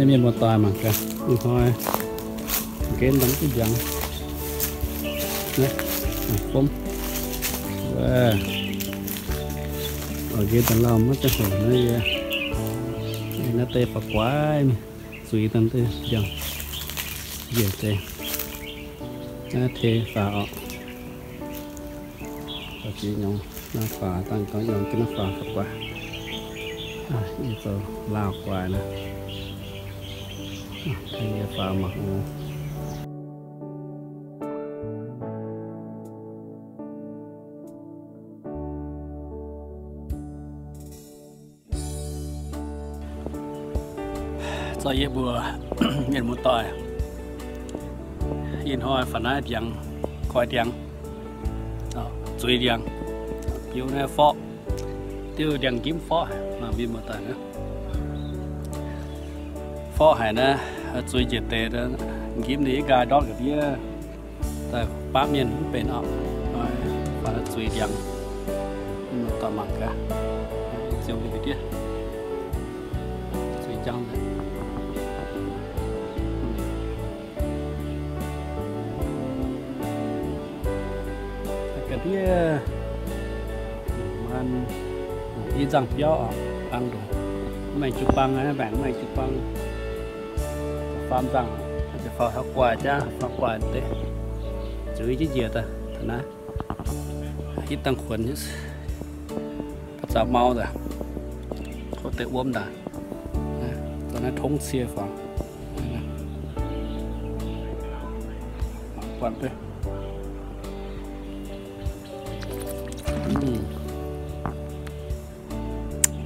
Mienh muoz-doic mangc gaax, ih hnoi nqenx daaih duqv ndiangx. Naaiv, fomv. Nqenx daaih lauh maiv ziangh hoc naaiv yie, naaiv deix faaux-guaax mingh zuiz daaih duqv ndiangx. Njiec deix naaiv tei faaux orqc. Naaiv faaux dangh gorngv yiem ga'naaiv faaux faaux-guaax. Yie zoux lauh guaax naaiv. Yie faaux mangc oc. Zoux yie mbuo mienh muoz-doic, ih hnoi faaux naaiv ndiangx, koi ndiangx, zuiz ndiangx, biux naaiv forqv, diuv ndiangx-nqimv forqv haic, mienh muoz-doic. Forqv haic naaiv, zuiz njiec deix, nqimv ninh yaac nqaai ndortv ga'ndiev. Daaih baav mienh mv benx orqc. Faaux zuiz ndiangx, mienh muoz-doic mangc gaax. Ziouc mingh ga'ndiev. Zuiz njang. Ga'ndiev, i nzangh biauv oc, bang ndongc, mv maengc jiu-baang, mv maengc jiu-baang, faam nzangh, faaux guaax jaax, faaux guaax deix, zuiz jienv njiec daaih taux naaiv, hitv dangh kuonx, ba'zaux mau daaih, hov deix wuom daaih, zoux naaiv tongv cie faaux. Buatc duqv,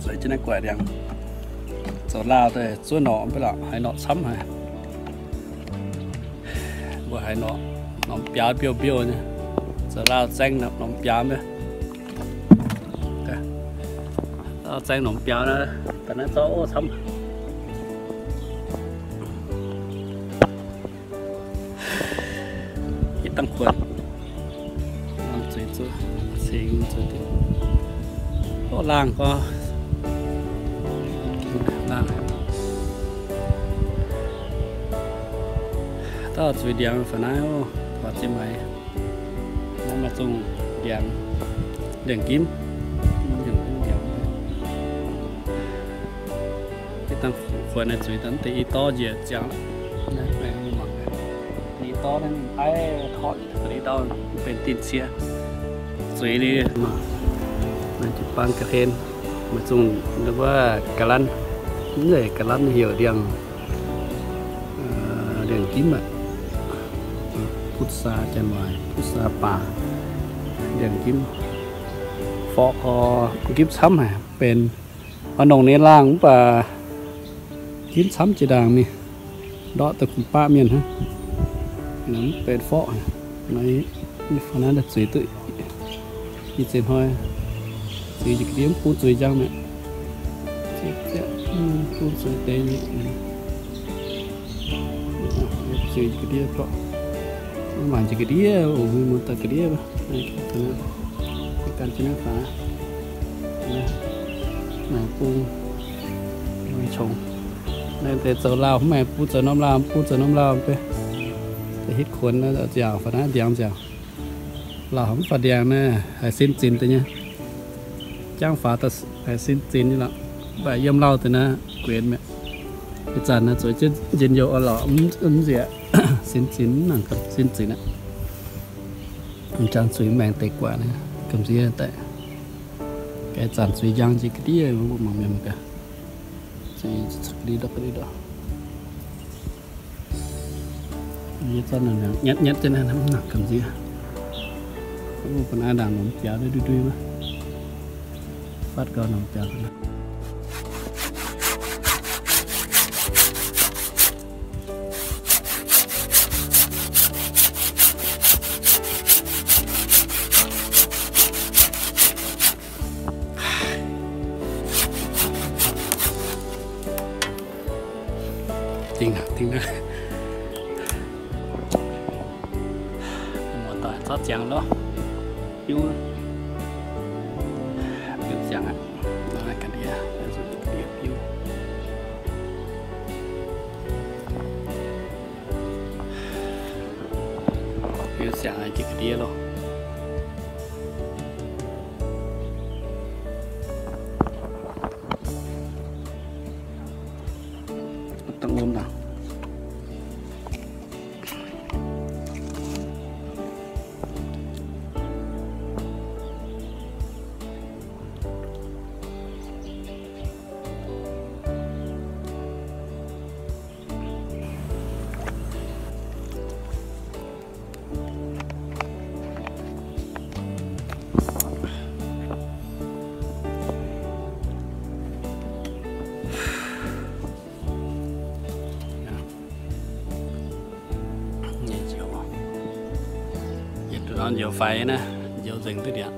zueiz jienv naaiv guaix ndiangx, zoux lauh daaih zuov norqc mv baac lorqc, haaix norqc camv haic. Mbuo haaix norqc, norm biaux mbiouh mbiouh nyei, zoux lauh zaeng norm biaux mbiouh. Zaeng norm biaux naaiv, da'naaiv zorqv ov camv. Hitv dangh kuonx, laangh zuiz zuqc cingx zuqc diuc. Ov, laangh gorx, laangh. Dauh zuiz ndiangx faaux naaiv ov, faaux ziex maix. Naaiv maaih zungh ndiangx, ndiangx-nqimv, ndiangx-nqimv ndiangx. Hitv dangh kuonx naaiv zuiz daaih deix i dorv njiec ziangx. I dorv naaiv mingh aiv torqv i dauh benx din cie. Zuiz liuz, maaih jiu-baang ga'hlen, maaih zungh wuov ga'lanv, mv zeiz ga'lanv, heuc ndiangx, ndiangx-nqimv aqv. Puxaa, janx waac puxaa baac, ndiangx-nqimv. Forqv gorx, nqimv camv haic, benx oix nongc ninh laangh mv baac nqimv camv jiex ndaangc mingh, ndortv daaih kungx baqv mienh hnangv. Mv benx forqv. Naaiv, naaiv zuiz duqv i ziex hnoi, zuiz njiec ga'ndiev, mv bung zuiz njang mi'aqv. Bung zuiz deix, zuiz njiec ga'ndiev gorqv, mangc njiec ga'ndiev, oc, mienh muoz-doic, ga'ndiev. Gan jienv naaiv faaux, mangc bung, mangc qongx. Naaiv deix zoux lauh, mv maaih bung zoux norm lauh, bung zoux norm lauh beiv. Deix hitv kuonx ziangx faaux naaiv ndiangx ziangx. Lauh mv faaux ndiangx naaiv haiz sin zinx deix nyei. Jangv faaux daaih haiz sin zinx nyei lorqc. Mv baac yiem lauh deix naaiv guenx mi'aqv. Ih zanc naaiv zueiz jienv njien-youh orqc, mv nzieqc, sin zinx, mv nangc sin zinx aqv. Jangv zuiz maengx deix guaax naaiv gamh nziex daaih. Ga'naaiv zanc zuiz njang njiec ga'ndiev, mbuo mangc mienh mangc gaax. Zuiz ga'ndiev ndortv ga'ndiev ndortv. Yie zorqv naaiv nyatv nyatv jienv naaiv, mv nangc gamh nziex. Mbuo bun aav ndaangc norm biaux ndui ndui wuov. Fatv gau norm biaux. Dingh naaic, dingh naaic. Muoz-doic zorqv ziangx loh. Biuv, biuv ziangx aqv. Naaiv ga'ndiev, biuv. Jiex ga'ndiev loh. Dangh wuom naaic. Njoux, yietc norm njoux faix naaiv, njoux nzengc duqv ndiangx.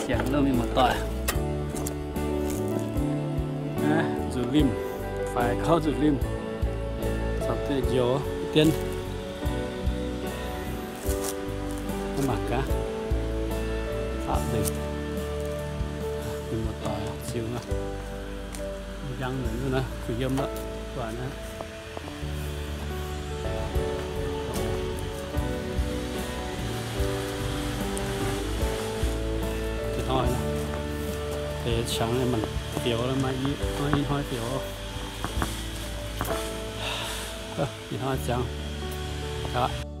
Sienx lungh mingh muoz-doic. Nzuqc limh, faix gauh nzuqc limh. Caux duqv njoux dien. Mangc gaax, aqc nzengc. Mingh muoz-doic ziux nor, njang nzengc duqv naaiv, kuh yiem lorqc, guaax naaiv. Deix hnoi, deix qangx maaih fioux, maaih i hnoi fioux. Ih hnoi ziangx aqv.